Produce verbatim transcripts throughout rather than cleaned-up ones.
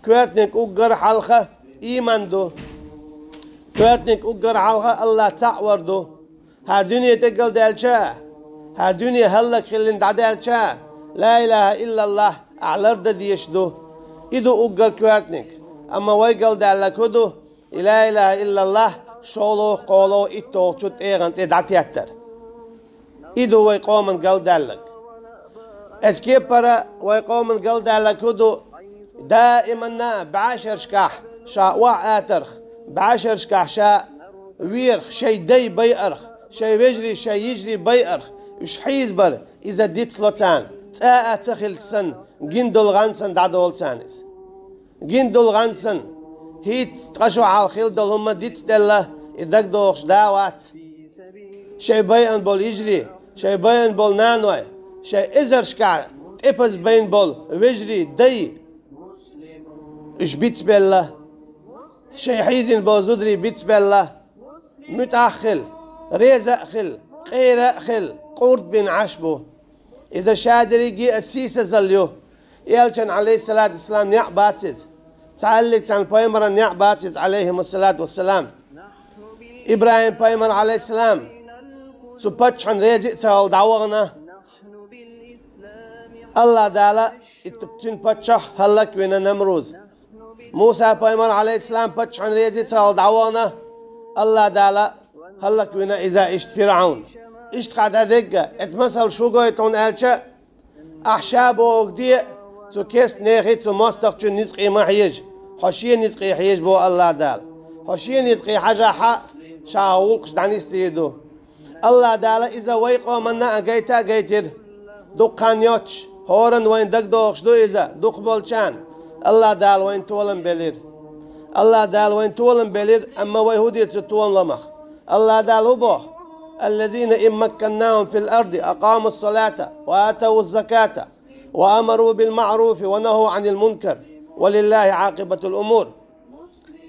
Коьртаниг уггар хьалха ийман ду. Коьртаниг уггар хьалха Аллах цхьаъ вар ду. ХӀара дуьне тӀе галдаьлча, хӀара дуьне хӀаллакьхиллина дӀадаьлча, ла илаха иллаллах ахь лардан дезаш ду. И ду уггар коьртаниг. Амма вай галдаьлларг хӀун ду? И ла илаха иллаллах шолгӀа, кхоалгӀа, итталгӀачу тӀегӀан тӀе дӀатеттар. И ду вай къоман галдаьлларг. Эс кепара вай къоман галдаьлларг хӀун ду? Даиманна бӀаьшерашкахь ша охьаатарх, бӀаьшерашкахь ша верх, шайн дай байарх, шайн вежарий, шайн йижарий байарх, уьш хьийзабар, иза дицло царна, цкъа а ца хилча санна, гина долу гӀан санна дӀадолу царна иза. Гина долу гӀан санна, хӀинца ткъа шо хьалха хилла долу хӀума дицделла, и дагадогӀуш да а вац. Шайн байъина болу йижарий, шайн байъина болу наной, шайн эзаршкахь тӀепаза байна болу вежарий, дай, уьш бицбелла, шайн хьийзина болу зударий бицбелла, муьтӀахь а хила, реза а хила, къера а хила, къурд бина Ӏаш бу. Иза ша дерриге а сийсазалла ю. Элчан, Ӏалайхиссалату вассалам, неӀ бац иза. Цхьаъ а цхьана пайхамаран неӀ бац иза, Ӏалайхимуссалату вассалам. ИбрахӀим пайхамар, Ӏалайхиссалам, цу паччахьан реза а ца хилла дӀавахана. Аллах Дала и т-, цуьнан паччахь хӀаллаквина Намруз. Муса пайхамар, Ӏалайхиссалам, паччахьан реза а ца хилла дӀавахана, Аллах Дала хӀаллаквина иза иштта ФирӀавн. Иштта хьан дӀадегга, эцу масал шу гойту хьуна аьлча, ахь ша бохург де, цу кестнехий, цу мостагӀчун ницкъий ма хьежа, хьо шен ницкъий хьежа боху Аллах Дала. Хьо шен ницкъий хьажахь, ша гӀуллакхаш дӀанисдийр ду. Аллах Дала иза вай къоманна а гайта а гайтира. Дукха хан йоццуш, хӀоранна вайна дагадогӀуш ду иза, дукхахболчарна. Аллах Дала вайна толам белира. Аллах Дала вайна толам белира, амма вай хӀун дира цу толамах? Аллах Дала хӀун боху? الذين إن مكناهم في الأرض أقاموا الصلاة وآتوا الزكاة وأمروا بالمعروف ونهوا عن المنكر ولله عاقبة الأمور.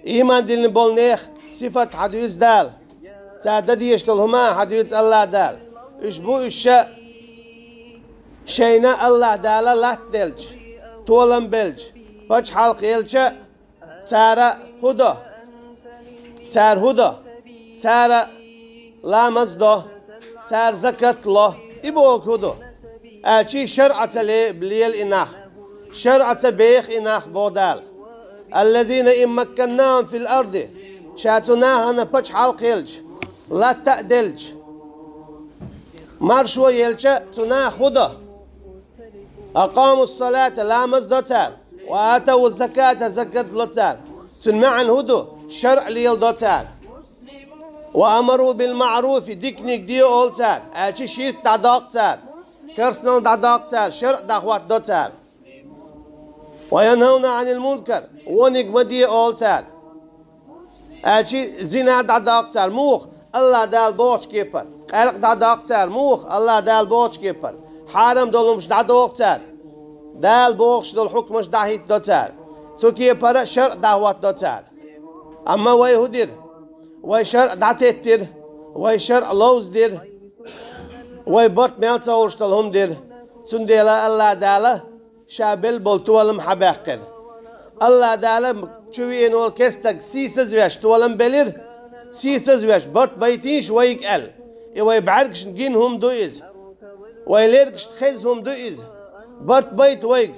Ийман диллина болу нехан сифат хьадуьйцу Дала. Цара дан дезаш долу хӀума а хьадуьйцу Аллах Дала. Уьш бу уьш ша, шайна Аллах Дала латта делча, толам белча, пачхьалкх елча, цара хӀун до? Цара хӀун до? Цара ламаз до, цара закат ло. И бохург хӀун ду? Аьлча шарӀаца ле-, лела и нах. ШарӀаца беха и нах, боху Дала. الذين إن مكناهم في الأرض, ша цу нахана пачхьалкх елча, латта а делча, маршо елча, цу наха хӀун до? أقاموا الصلاة, ламаз до цара. وآتوا الزكاة, закат ло цара. Цуьнан маьӀна хӀун ду? ШарӀ леладо цара. وأمروا بالمعروف, диканиг де олу цара, аьлча ширк дӀадоккху цара, керстанал дӀадоккху цара, шарӀ дӀахӀоттадо цара. وينهون عن المنكر, вониг ма де олу цара, аьлча зина дӀадоккху цара. Муха? Аллах Дала бохучу кепара. Къаьркъа дӀадоккху цара. Муха? Аллах Дала бохучу кепара. Хьарам долу хӀумаш дӀадоху цара. Дала бохуш долу хьукмаш дӀахӀиттадо цара. Цу кепара шарӀ дӀахӀоттадо цара. Амма вай хӀун дира? Вай шарӀ дӀатеттира, вай шарӀ ловзадира, вай барт мел ца хуьлуш долу хӀума дира. Цундела Аллах Дала ша белла болу толам хьабаьккхира. Аллах Дала чу веана волу керстаг сийсазвеш толам белира. Сийсазвеш, барт байтийша вайга аьлла. И вай бӀаьргашна гина хӀума ду иза. Вай лергашна хезна хӀума ду иза. Барт байта вайга,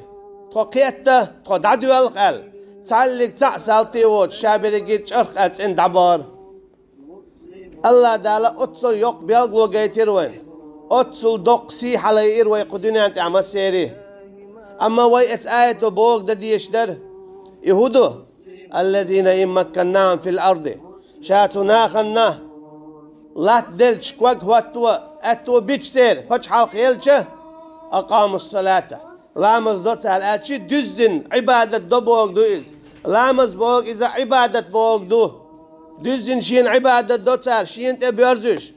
тхо кхетта, тхо дӀадоьлху аьлла. Цхьаллиг цхьаъ салтий воцуш, ша берриге чӀарх а цӀена дӀабахара. Аллах Дала оццул йоккха билгало гайтира вайна. Оццул доккха сий хьалайира вай кху дуьнен тӀехь массерий. Амма вай эцу аято бохург дан дезаш дара. И хӀун ду? الذين إن مكناهم في الأرض. Ша цу нахана латта делча, ког хӀотто, аьтто бича церан, пачхьалкх елча, أقاموا الصلاة. Ламаз до цара, аьлча дуьззина Ӏибадат до бохург ду иза. Ламаз бохург иза Ӏибадат бохург ду. Дуьззина шена Ӏибадат до цара, шена тӀе боьрзуьйтуш.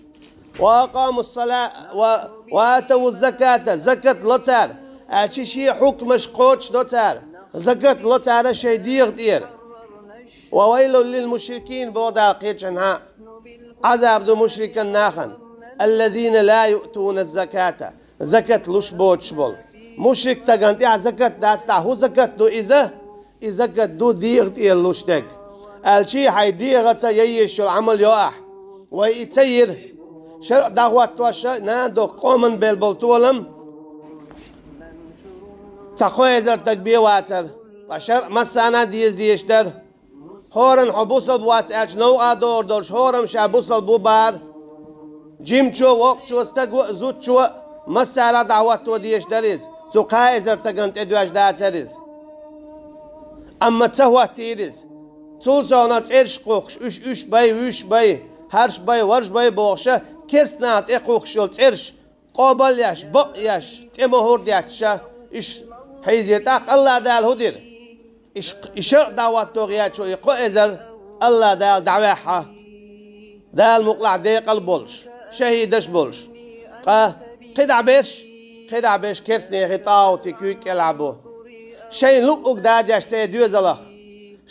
وأقاموا الصلاة و-، وآتوا الزكاة, закат ло цара, аьлча шен хьукмаш кхочушдо цара, закат ло цара шайн дегӀа тӀера. وويل للمشركين, боху Дала кхечанхьа. Ӏазаб ду мушрикан нахана. الذين لا يؤتون الزكاة. Закат луш боцуш болу. Мушрик стагана тӀехь закат дац, тӀаккха хӀун закат ду иза? И закат ду дегӀа тӀера луш дерг. Аьлча хьай дегӀаца яйеш йолу Ӏамал йо ахь. Вай и ца йира. ШарӀа дӀахӀоттош а нана доккху къоман белбала толам. Цхьа кхо эзар стаг бен вацара. Ткъа шарӀа массарна а деза дезаш дара. ХӀоранна хьо бусалба вац аьлча, новкъа догӀур долуш, хӀораммо ша бусалба ву бахара. Жимачо, воккхачо, стаго а, зудчо а, массара а дӀахӀотто дезаш дара иза. Цу кхаа эзар стагана тӀедоьжна дацара иза. Амма ца хӀоттийра иза. Цул совнаха цӀераш кхухкуш, уьш, уьш бай, вуьш бай, хӀорш бай, ворхӀ бай бохуш а, керстанаха тӀекхухкуш йолу цӀераш, къобал еш, бакъ еш, тӀе мухӀар детташ а, уьш хьийзира. ТӀаккха АллахӀ Дала хӀун дира? И ш-, и шарӀа дӀахӀотто гӀерташ волу и кхо эзар АллахӀ Дала дӀаваьхьа, Дала мукъалахь декъала болуш, шахӀидаш болуш. Ткъа кхидӀа берш, кхидӀа берш керстанехи тӀагӀути куьйга кӀелахь бу. Шайна луъург дадеш церан доьзалх,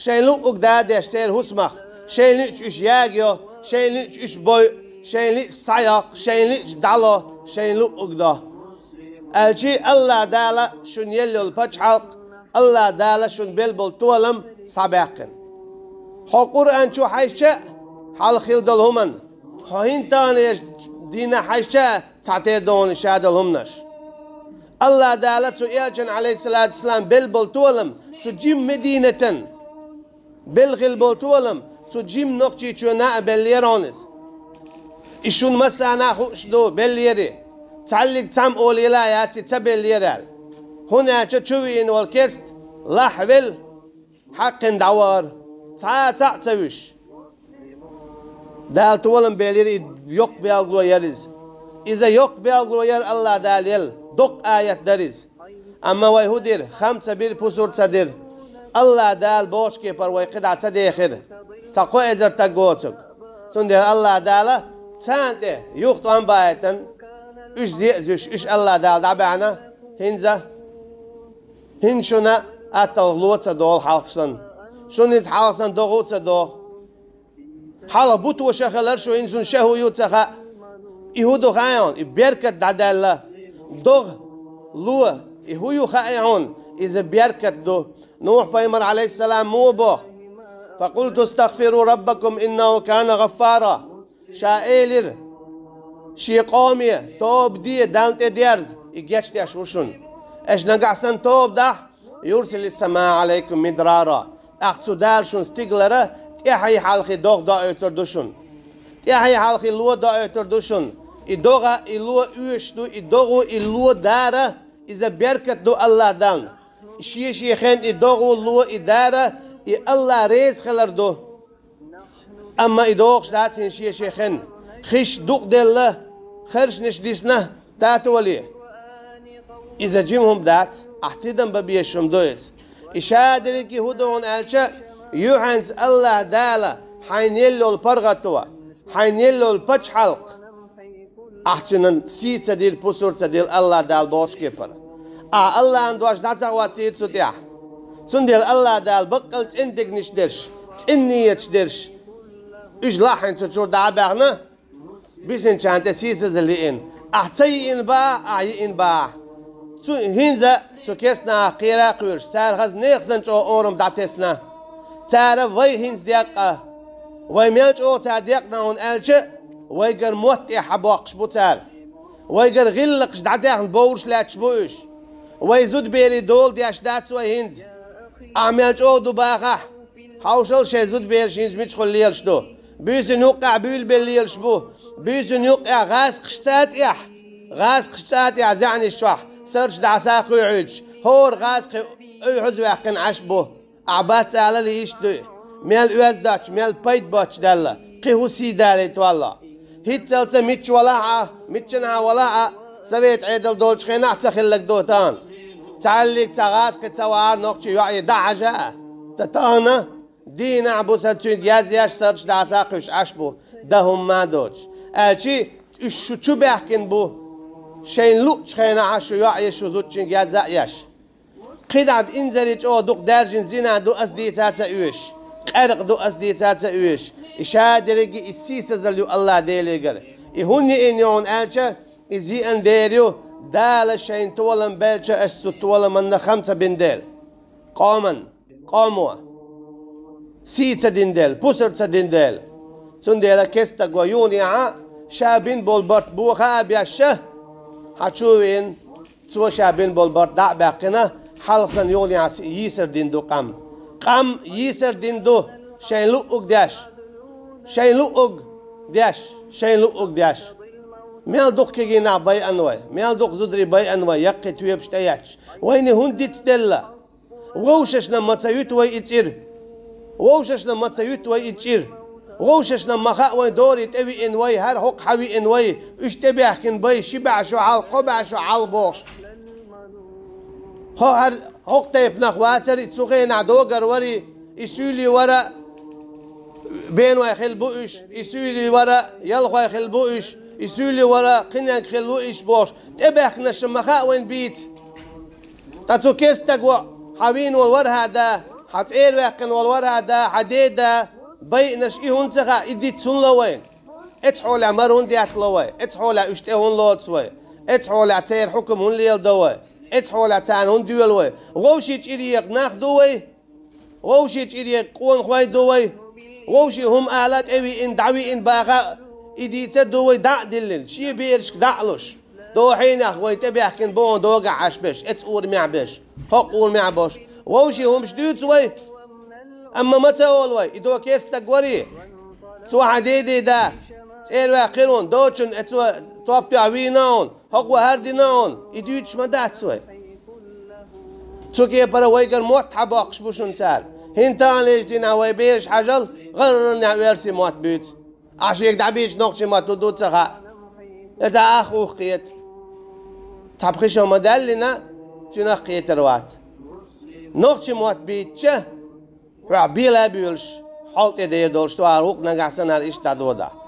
шайна луъург дадеш церан хӀусамах, шайна лиъча уьш ягайо, шайна лиъча уьш бойу, шайна лиъча схьайоккху, шайна лиъча дӀало, шайна луъург до. Аьлча АллахӀ Дала шуна елла йолу пачхьалкх, АллахӀ Дала шуна белла болу толам схьабаьккхина. Хьо Къуръан чу хьаьжча а, хьалха хилла долу хӀуманна, хьо хӀинца тахана еш дийнахь хьаьжча а, цхьатерра догӀуна ша долу хӀуманаш. АллахӀ Дала цу элчанна, Ӏалайхиссалату вассалам, белла болу толам цу жима Мединатан белла хилла болу толам цу жима Нохчийчоьнна а беллера хьуна иза. И шуна массарна а хууш ду, беллера. Цхьаллиг цхьамма олийла а яц и ца беллера аьлла. ХӀунда аьлча чу веана волу керста лахь велла, хьаькхина дӀавахара, цхьа а цхьаъ ца вуьсуш. Дала толам беллера, и йоккха белгало яра иза. Иза йоккха белгало яра АллахӀ Дала елла, доккха аят дара иза. Амма вай хӀун дира? Хам ца бира, пусар ца дира. АллахӀ Дала бохучу кепара вай кхидӀа ца дехира, цхьа кхо эзар стаг воцург. Цундела АллахӀ Дала царна тӀе юха тӀом баийтина, уьш зе а зуьйш, уьш АллахӀ Дала дӀабаьхьна, хӀинца, хӀинца шуна атталгӀа ло ца догӀу хьалха санна. Шуна иза хьалха санна догӀа а ца догӀу. Хьалха бутоша хилар шу, хӀинца шуна ша хӀун ю ца хаьа. И хӀун ду хаьий хьуна? И беркат дӀадаьлла. ДогӀа, ло, и хӀун ю хаьий хьуна? Иза беркат ду. Нухь-пайхамар, Ӏалайхиссалам, муха боху: «فقلت استغفروا ربكم إنه كان غفارا». Ша элира шен къоме: «Тоба де, Далла тӀе дерза, и гечдеш ву шуна. Аша нагахь санна тоба дахь, يرسل السماء عليكم مدرارا». ТӀаккха цу Дала шуна стигалара тӀаьхьий хьалхий догӀа доуьйтур ду шуна. ТӀаьхьий хьалхий ло доуьйтур ду шуна. И догӀа, и ло оьшуш ду, и догӀа, и ло дара, иза беркат ду АллахӀ Далла. Шен-шен хенна и догӀа, ло, и дара, и АллахӀ реза хилар ду. Амма и догӀуш дац хӀинца шен-шен хенна. Хиш дукъ делла, харшнаш дисна, татоле. Иза жима хӀума дац, ахь тидам бан безаш хӀума ду иза. И шадерриге хӀун ду хьуна аьлча, юьхьанца АллахӀ Дала хьайна елла йолу паргӀато, хьайна елла йолу пачхьалкх. Ахь цуьнан сий ца дира, пусар ца дира АллахӀ Дала бохучу кепара. Ахь АллахӀан дош дӀа ца хӀоттийра цу тӀехь. Цундела АллахӀ Дала баккъал цӀена дегнаш дерш, цӀена нийяташ дерш, уьш лахьийна цу чуьра дӀа а баьхна, бисинчарна тӀе сийсазалла йиъна. Ахь ца йиъна бахахь, ахь йиъна бахахь. Цу, хӀинца цу керстанахах кхера а кхоьруш, цара хаза нехан санна чӀогӀа орам дӀатесна. Цара вай хӀинца декъа, вай мел чӀогӀа цара декъна хьуна аьлча, вайгара мотт тӀехь хьабоккхуш бу цара. Вайгара гӀиллакхаш дӀадаьхна бовлуш лаьтташ бу уьш. Вай зудаберийн дола деш дац вай хӀинца. Ахь мел чӀогӀа ду бахахь, хьовшал шайн зудабераш хӀинца мичахула лелаш ду. Буьйсанна юккъехь буьйлабелла лелаш бу. Буьйсанна юккъехь гӀазкхашца тӀехь, гӀазкхашца тӀехь заьӀнаш чохь сарч дӀаса а кхуьйхьуьйтуш, хӀора гӀазкхи уьйхьаза ваьккхина Ӏаш бу. Ахь бац алале иштта дуй. Мел оьзда доцуш, мел пайда боцуш даьлла, кхин хӀун сий далийта валло. ХӀинццалц а мичча валахь а, миччанхьа валахь а, совет Ӏедал долчу хенахь ца хилларг ду тахана. Цхьаллиг цхьа гӀазкхи ца вахара нохчи йоӀе дӀа а хьажа а, ткъа тахана дийнахь-бусалба цуьнга язъеш, сарч дӀаса а кхуьйсуш Ӏаш бу, дан хӀумма а доцуш. Аьлчи уьш шу чу баьхкина бу, шайна луъучу хенахь шу йоӀе, шу зудчуьнга язъа а еш. КхидӀа инзаре чӀогӀа дукха даьржина зина ду ас дийца а ца оьшуш, къаьркъа ду ас дийца а ца оьшуш, и шадерриге и сийсазалла ю АллахӀ Делегара. И хӀунда йиъна ю хьуна аьлча, иза йиъна дера ю, Дала шайна толам белча, ас цу толаманна хам ца бина дела. Къоман. къамо. Сий ца дина дела, пусар ца дина дела. Цундела кестаго юханехьа ша бина болу барт бохо а беш, хьан чу а веана, цо ша бина болу барт дӀа а баьккхина, хьалха санна юханехьа йийсар дина ду къам. Къам йийсар дина ду, шайн луъург деш. Шайн луъург деш, шайн луъург деш. Мел дукха кегий нах байъана вай, мел дукха зударий байъана вай, яккхий тоьпаш тӀеетташ. Вайна хӀунда дицделла? Вовшашна ма ца юьту вай и цӀира. Вовшашна ма ца юьту вай и цӀира. Вовшашна ма хаьа вайн дорий тӀевиъна вай, хӀара хӀокху хьан виъна вай, уьш тӀебаьхкина бай, ши бӀе шо хьалха, кхо бӀе шо хьалха бохуш. Хьо хӀара хӀокху тайпанах вацара, и цу хенахь догар вара, и суьйлий вара, беной хилла бу уьш, и суьйлий вара, ялхой хилла бу уьш, и суьйлий вара, кхиненга хилла ву уьш бохуш, тӀебаьхкинаршна ма хаьа вайн бийца. Ткъа цу кестаго хьан вийна волу вархьа да, хьан цӀера ваьккхина волу вархьа да, хьан ден да, байинарш и хӀунда ца хаьа, и диц хӀунда ло вайна? Эцу хьолехь мара хӀунда еттало вай? Эцу хьолехь уьш тӀе хӀунда лоцу вай? Эцу хьолехь церан хьукам хӀунда леладо вай? Эцу хьолехь царна хӀунда доьлу вай? Вовшийн чӀир екъа нах ду вай? Вовшийн чӀир екъа къонахой ду вай? Вовшийн хӀума ала тӀевиъна, дӀавиъна баха и дийцар ду вай дӀа а диллина, шен берашка дӀа а луш? Дохьийнах вай тӀебаьхкина боху догахь Ӏаш берш, эцу урамехь берш, хӀокху урамехь болуш. Вовшийн хӀумаш дуьйцу вай, амма ма ца олу вай, и до кестаг варий? Цо хьан ден да, цӀера ваьккхира хьуна, доцчунна эцо топ тоьхна вийна хьуна, хӀокхо хӀара дина хьуна, и дуьйцуш ма дац вай. Цу кепара вайгара мотт хьан боккхуш бу шуна цара? ХӀинца таханлерчу дийнахь вай бераш хьажал, гӀарранехь оьрсийн мотт буьйцу. Ахь шега дӀабийцича нохчийн мотт хӀун ду ца хаьа. Иза ах ух кхета. Цхьа пхи шо ма-даьллина, цуьнах кхетар вац. Нохчийн мотт бийцича, хьоьгахь бела а боьлуш, хьол тӀе дер долуш ду, хӀара хӀух нагахь санна иштта дӀадодахь.